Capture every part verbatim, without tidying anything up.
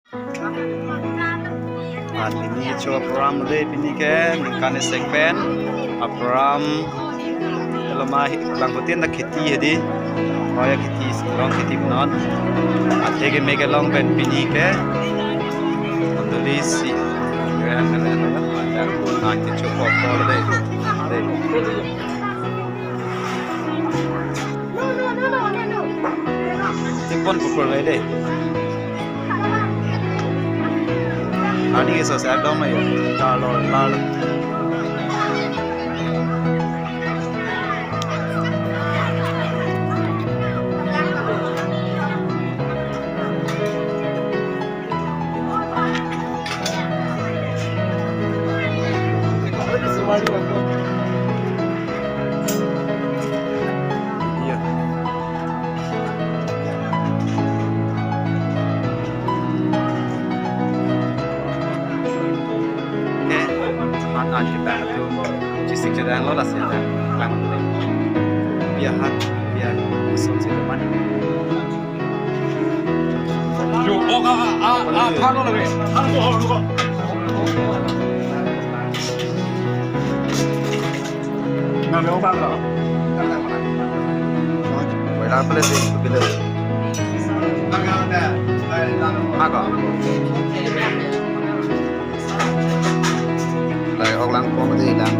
Ah, pini kecho a-program le pini ke ningkan isi pen a-program, lama hi bang hotin ta kheti hedi. Oh ya, kheti si long kheti non. Athe ke me kelong pen pini ke mondoli si. Ah, kecho pokok le. Le. Tipon pukul le de. Ani ke so sa dong ya. Lalo, lalo. Iya. Oke, teman, ah, kita tu chisik sedang lo lah sedang. Biahan, biar masuk si teman. Yo, oh, ah, ah, ah, ah, thang lo lagi. Thang lo, oh, lo. Nang lo, bang lo. Wala pala si, pila. Ako. Lai ok lang po mati lang.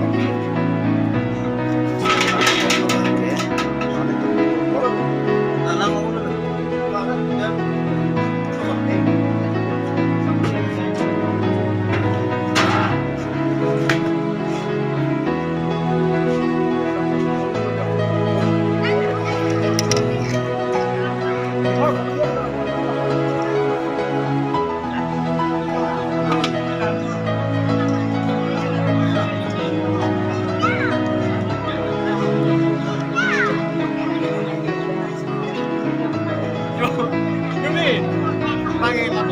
Oke, Pak,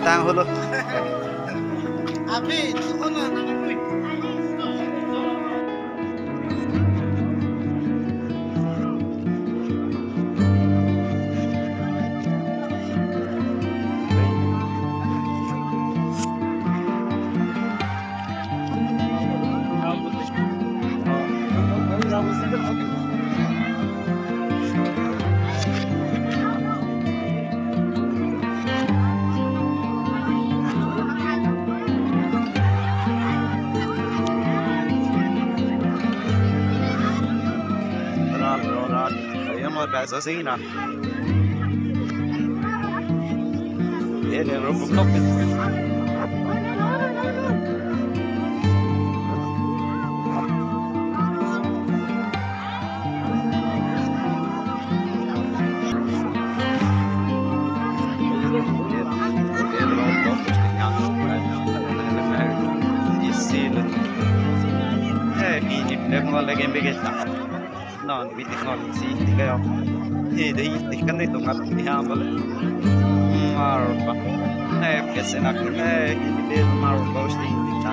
tang hulu. Abi, itu kan anak gue. Rat, rat, rat. Ayan mo, peso sing na. Yan, yan, room block. Isi lo. Eh, ini benar mau lagi ambil kita. Non, bitik non si tiga ya. Eh, dei, dei kan dei tungat ya bal. Marpa. Eh, kesenak, eh, ini dia marpa, mesti kita.